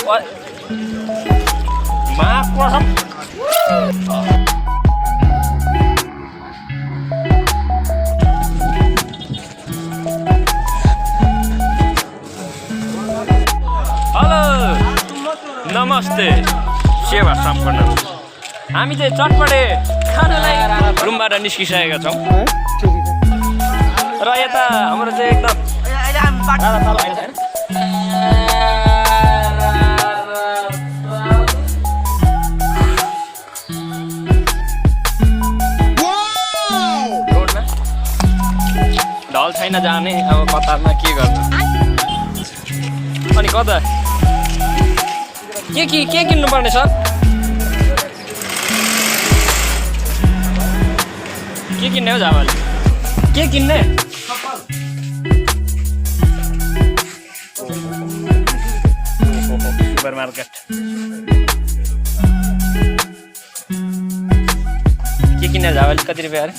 माफ कसम हेलो नमस्ते सेवा सम्पन्न हामी चाहिँ चटपटे खानालाई रुमबाट निस्किसकेका छौँ र यता हाम्रो चाहिँ एकदम ढल छैन जाने अब कतारमा के गर्नु अनि कता के किन्नु पर्ने सर के किन्ने हो झावाले के किन्ने सुपर मार्केट के किन्ने झावाले कति रुपियाँ अरे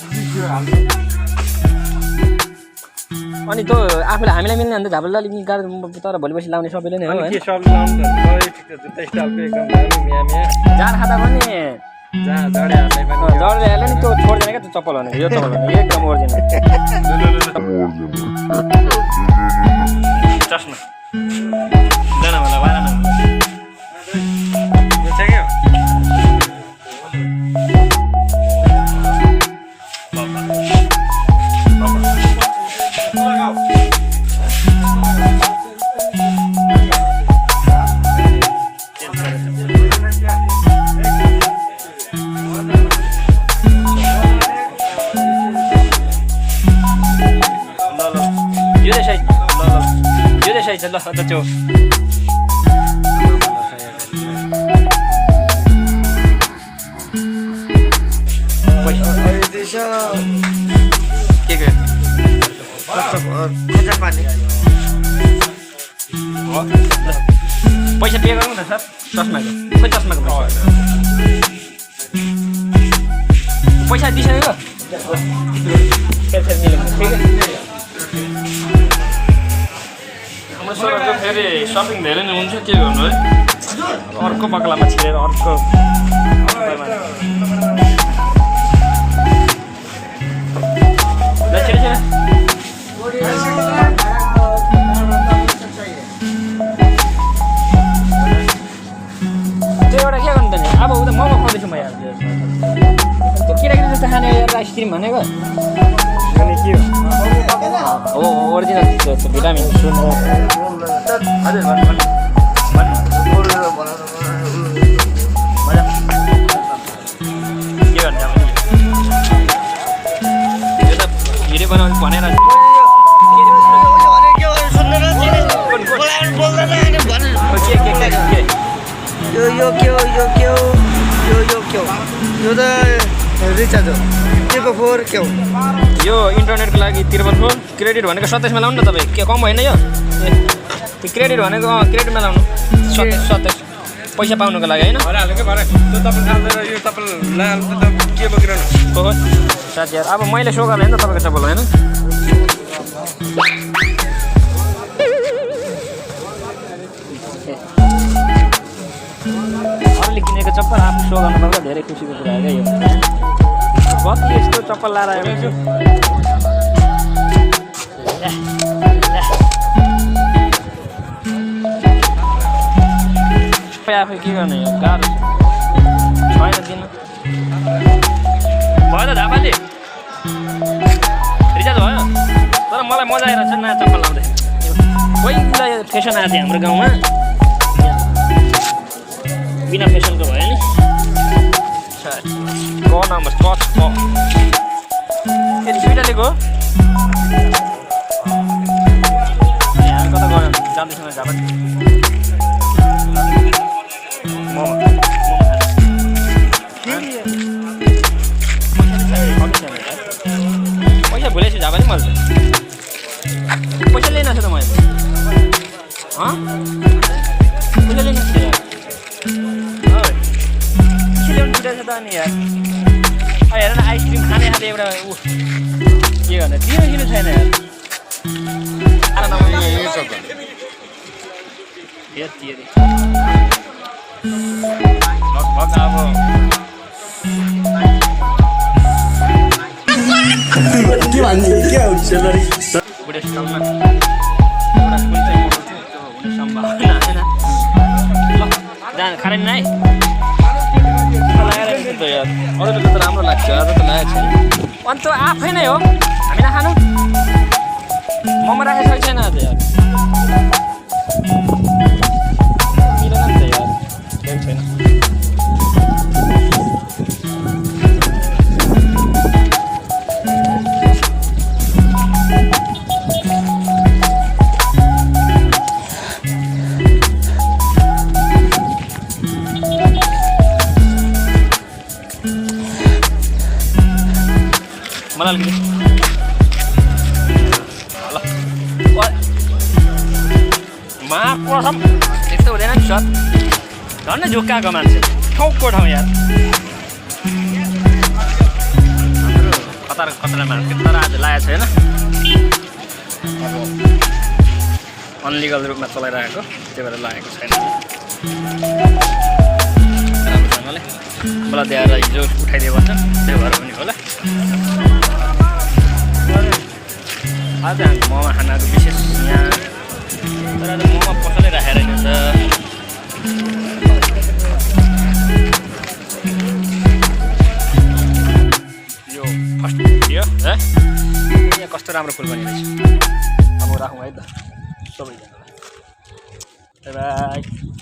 अनि त्यो आफूले हामीलाई मिल्ने अन्त झापल अलिक गाह्रो तर भोलिपछि लाउने सबैले नै हो जाँड खाँदा पनि जडले हाल्यो नि त्यो छोड्दैन क्या त्यो चप्पल भनेको यो चप्पल भनेको एकदम ओरिजिनल चस्मा जान मलाई वाला न यो चाहिँ के हो ल अन्त त्यो पैसा पे गरौँ न सर चस्माको खोइ चस्माको पैसा दिइसक्यो सरको फेरि सपिङ धेरै नै हुन्छ के गर्नु है अर्को बक्लामा छिरेर अर्को त्यो एउटा के गर्नु त नि अब उता मोमो खुवाउँदैछु म यहाँ त्यो केटाकेटी जस्तो खाने आइसक्रिम भनेको के हो ओरिजिनल भिटामिन हजुर के गर्नु यो त भिडियो बनाउने भनेर यो इन्टरनेटको लागि 53 क्रेडिट भनेको 27मा लाउनु न तपाईँ के कम होइन यो त्यो क्रेडिट भनेको क्रेडिटमा लाउनु 27 पैसा पाउनुको लागि होइन साथीहरू अब मैले सो गरेँ नि त तपाईँको चप्पल होइन अरूले किनेको चप्पल आफू सो गर्नु पर्दा धेरै खुसीको कुरा हो क्या यो कति यस्तो चप्पल लाएर आएको छु आफै के गर्ने यो गाह्रो छैन दिन भयो त झापाले रिचार्ज भयो तर मलाई मजा आइरहेको छ नयाँ चप्पल लाउँदै पहिला फेसन आएको थियो हाम्रो गाउँमा बिना फेसनको भयो नि नम्बर कट फेरि दुइटा लिएको कता गयो जाँदैछ झापा पैसा भुलेछु झापा नि मैले पैसा लिएन छ त मैले पैसा लिनु छ ल्याउनु छुटेको छ त अनि यार हेर न आइसक्रिम खाने एउटा ऊ के गर्ने दिनु किन छैन यार यति यति लगभग अब के भन्ने के हुन्छ बुढेसकालमा एउटा कुन चाहिँ मोडल थियो त्यो हुने सम्भावना होइन ल जान खाने नै लगाएर त यार अरूले त राम्रो लाग्छ आज त लागेको छैन अन्त आफै नै हो हामी नखानु मोमो राखेको छैन आज यार मिलेन नि त यार केही छैन मलाई अलिकति ल कसम त्यस्तो हुँदैन नि सर झन् झुक्काएको मान्छे ठाउँको ठाउँ यार हाम्रो खतरा खतरा मान्छे तर आज लागेको छैन अब अनलिगल रूपमा चलाइरहेको त्यही भएर लागेको छैन राम्रोसँगले मलाई दिएर हिजो उठाइदियो भन्छ त्यही भएर पनि होला आज हामी मोमो खानाको विशेष यहाँ तर आज मोमो पसलै राखेर रहेछ यो फर्स्ट भिडियो है यहाँ कस्तो राम्रो फुल बनिरहेछ अब राखौँ है त सबैजनालाई बाई बाई